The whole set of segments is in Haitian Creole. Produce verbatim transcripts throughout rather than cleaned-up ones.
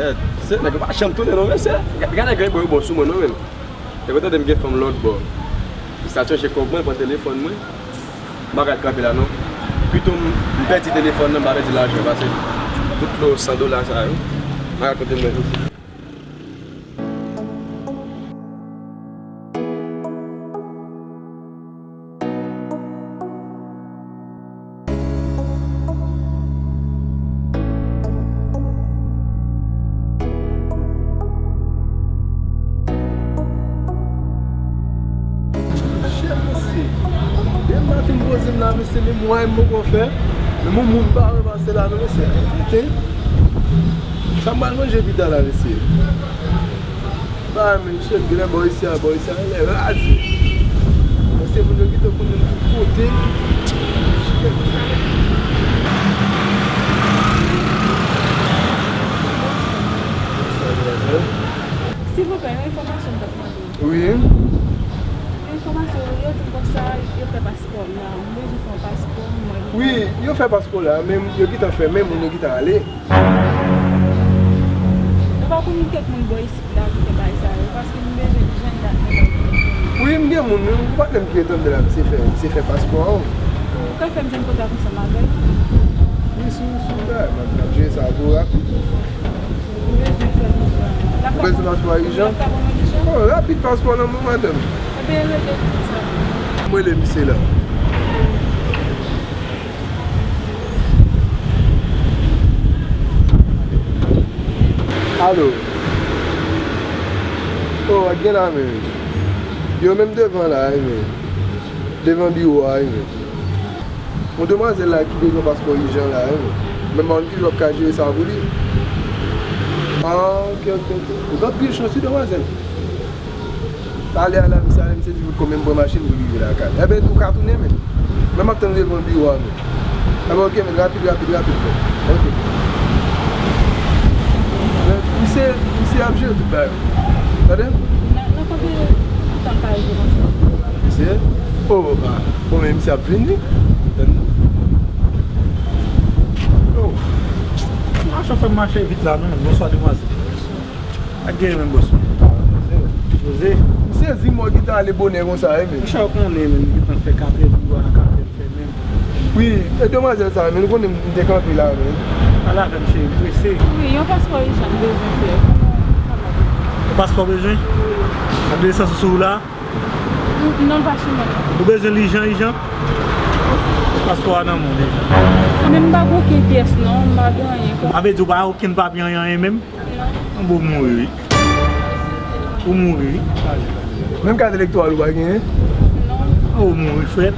Eh, se nèg yo pa janm tounen non, mesye. Gade, gade nèg yo bon, yo bon sou mwen non, menm. Nèg yo tande m gen fanm lòt bò. Sa chanje kòb mwen, pran telefòn mwen. M pa ka kanpe la non. Pito m, m pèdi telefòn nan, m pa pèdi lajan, pase tout lo san dola sa yo. M pa ka konte mwen. Shit, mesye. Depi maten m poze m la, mesye, menm wè m poko fè. Menm yon moun pa wè pase la non, mesye. Tenten. Sa m pral manje pita la, mesye? Ba, men, shit, genlè bò isi a, bò isi a, genlè raze. Mesye, moun yo gentan konnen m tout kote. Shit. Silvouplè, yon enfòmasyon m t ap mande w. Wi. Yon enfòmasyon, yo di m konsa, yo fè paspò m la. M bezwen fè yon paspò, mwen. Wi, yo fè paspò la, men yo gentan fè, men moun yo gentan ale. Ou pa konn kèk moun bò isit la ki fè bagay sa yo, paske m bezwen jwenn dat mwen la. Wi, m gen moun, wi, ou pa t menm ki ret anndan la, misye fè, misye fè paspò an. Ou ka fè m jwenn kontak ansanm avè l? Wi, si w, si w ta, m ap, m ap jere sa pou ou rapid. M bezwen fè paspò a. Ou bezwen paspò a ijan? L ap ka ban mwen ijan? Oh, rapid paspò nan men w, madanm. Ebyen, rele tout sa. M rele misye la. Alo. Oh, gen la menm. Yo menm devan la, wi, menm. Devan biwo a, wi, menm. Yon demwazèl la ki bezwen paspò ijan la, wi, menm. Men m pa konn kijan w ap ka jere sa pou li. Ah, ok, ok, ok. Ou gen anpil chans, wi, demwazèl. Pale a la, misye ale, misye di konbyen m pran machin pou li rive lakay. Enben, ou ka tounen menm. Men m ap tann devan biwo a menm. Enben, ok, men rapid, rapid, rapid, frè. Ok. Men, misye, misye ap jere tout bagay. Tande? Nan, nan konbyen tan l ka rive konsa? Misye? Oh, ah, bon, men misye ap vini. Tande? Oh. Machan fè m mache vit la, non. Bonswa, demwazèl. Ak gen menm bòs mwen. Jose. M sezi mò ki ta ale bonè konsa, wi, men. Monchè, ou konnen, men, m gentan fè katrè jou a, katrè m fè menm. Wi, e demwazèl sa, men, ou konnen m te kanpe la, men. Pale avè m, cheri, m prese. Wi, yon paspò ijan m bezwen fè. Yon paspò bezwen? Wi. Adresans ou sou la? N-, non, l pa sou mwen. Ou bezwen l ijan, ijan? Paspò a nan men w deja. Men m pa gen okenn pyès, non, m pa gen anyen. Sa vle di ou pa gen okenn papye, anyen, anyen menm? Bon, ou mouri wi. Ou mouri wi. Menm kat elektoral ou pa genyen? Non. Ou mouri frèt.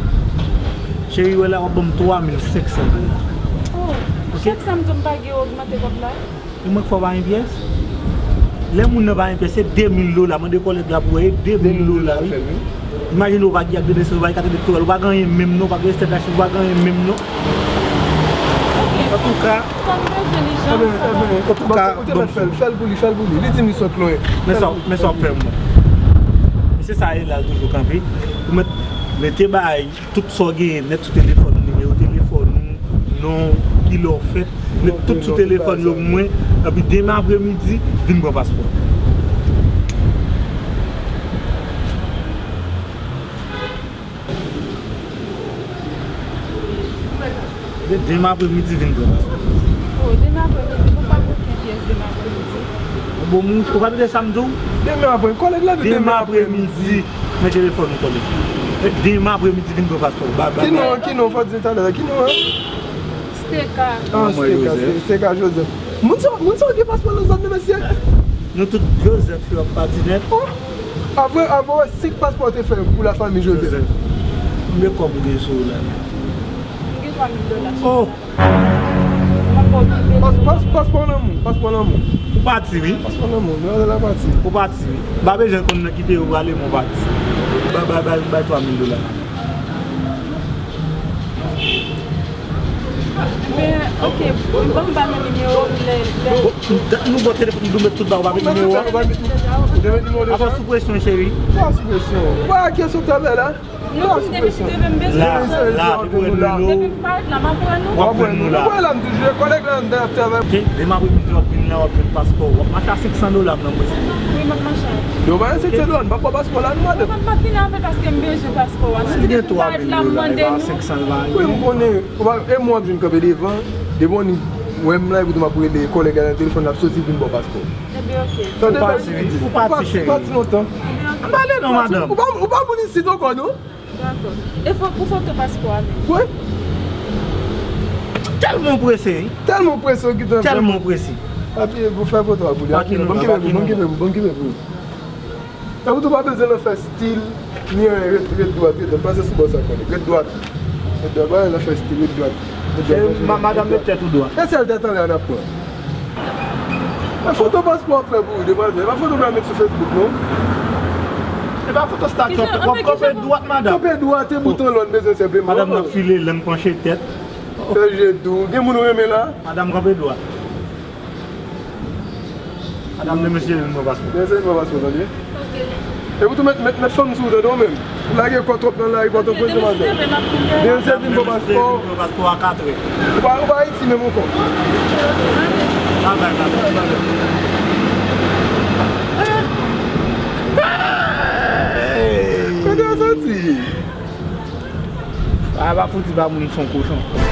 Cheri, wè la w ap ban m twa mil senk san dola. Oh, ok? Chak sa m di w m pa gen, ogmante kòb la? E mwen k fè w pa gen pyès? Lè moun nan pa gen pyès, se de mil dola. Mande kòlèg la pou wè, e de mil dola wi. Imajine w pa gen ak de nesans, ou pa gen kat elektoral, ou pa gen anyen menm non, ou pa gen restè dachis, ou pa gen anyen menm non. Antouka, Sa m bezwen li jan sa. Antouka, ou te mèt fè l, fè l pou li, fè l pou li. Li di m li sot lwen. Men sa, men sa w ap fè mwen. Mesye sa ye la, l toujou kanpe. Ou mèt mete bay tout sa w genyen nèt sou telefòn ou, nimewo telefòn ou, non, kilè w fèt, met tout sou telefòn yo pou mwen. Epi demen apremidi, vin pran paspò. De-, demen apremidi vin pran paspò. Oh, demen apremidi, nou pa gen okenn pyès demen apremidi. Bon, moun, ou pa tande sa m di w? Demen apre, kòlèg la di demen apremidi. Men telefòn ou, kòlèg. E demen apremidi vin pran paspò. Ba, ba, ki non, ki non, fò di talè la, ki non an? Steka. Ah, Steka, Steka Joseph. Moun sa, moun sa gen paspò nan zòn nan, mesye. Nou tout Joseph yo ap pati nèt. Oh! Apre, apre, wè, senk paspò te fè pou lafanmi Joseph. Joseph. Konbyen kòb ou gen sou ou la? M gen twa mil dola sou mwen. Oh! M ap ba w pi byen. Pas, pas, paspò nan men w, paspò nan men w. Ou pati, wi. Paspò nan men w, men w la pati. Ou pati, wi. M pa bezwen konn nan ki peyi ou prale, men w pati. Bay, bay, bay, bay twa mil dola. Men, ok, ban m ba nou nimewo m lè, lè. Bon, nou ba w telefòn, nou met tout ba w, pa met nimewo a. Ou te met nimewo deja? Apa w sou presyon, cheri? Pa sou presyon. Pa kesyon tabè la. Nou di m depi si Dye vle m bezwen. La, la, depi w wè nou la. Depi m parèt la, m ap wè nou. W ap wè nou la. W ap wè la, m toujou e kòlèg la anndan ap travay. Ok, demen apremidi w ap vin W ap jwenn paspò w. W ap mache a senk san dola m nan mwen. Wi, m ap mache a. Yo, ba senk san dola, m pa pran paspò la, non, madanm. Mwen pa vin avè l paske m bezwen paspò a. Si gen twa mil dola, e pa senk san l va rive. Wi, m konnen, ou pa, e mwen w ap jwenn kanpe devan, depi w ni wè m la, epi tou m ap rele kòlèg la nan telefòn, l ap soti vin ba w paspò. Ebyen, oke. Ou pati, wi. Ou pati, cheri. Ou pati lontan. Ebyen, oke. M pale non, madanm. Ou pa, ou pa moun isit ankò, non? Dakò. E fo, pou foto paspò a menm? Wi. Tèlman w prese, wi. Tèlman w prese, w kite m fè. Tèlman w prese. Papi, pou fè foto a pou li. Ban m kenbe pou, ban m kenbe pou, ban m kenbe pou. Sa pou tou pa bezwen nan fè stil, ni anyen, ret, ret dwat, ret dwat. Pase sou bò sa, kòlèg. Ret dwat. Ret dwat, pa nan fè stil, ret dwat. Ret dwat. E, ma-, madanm, met tèt ou dwat. E sèl tèt anlè a n ap pran. E foto paspò w ap fè pou ou, demwazèl. E pa foto pou w al met sou Facebook, non. E pa foto stati w ap fè. W ap kanpe dwat, madanm. Kanpe dwat, e bouton lòn bezwen senpleman. Madanm nan file, lang panche tèt. Fè je dou. Gen moun ou renmen la? Madanm, kanpe dwat. Madanm, demen se vin pran paspò. Demen se vin pran paspò, tande? Ok. E pou tou met, met, met fanm sou ou, tande w menm. Ou lage kò twòp nan lari, Pòtoprens, demwazèl. Demen se vin pran paspò. Demen se vin pran paspò a katrè. Ou pa, ou pa Ayiti menm ankò. Bye bye, bye bye. Kote w soti? A, pa fouti ba moun son kochon.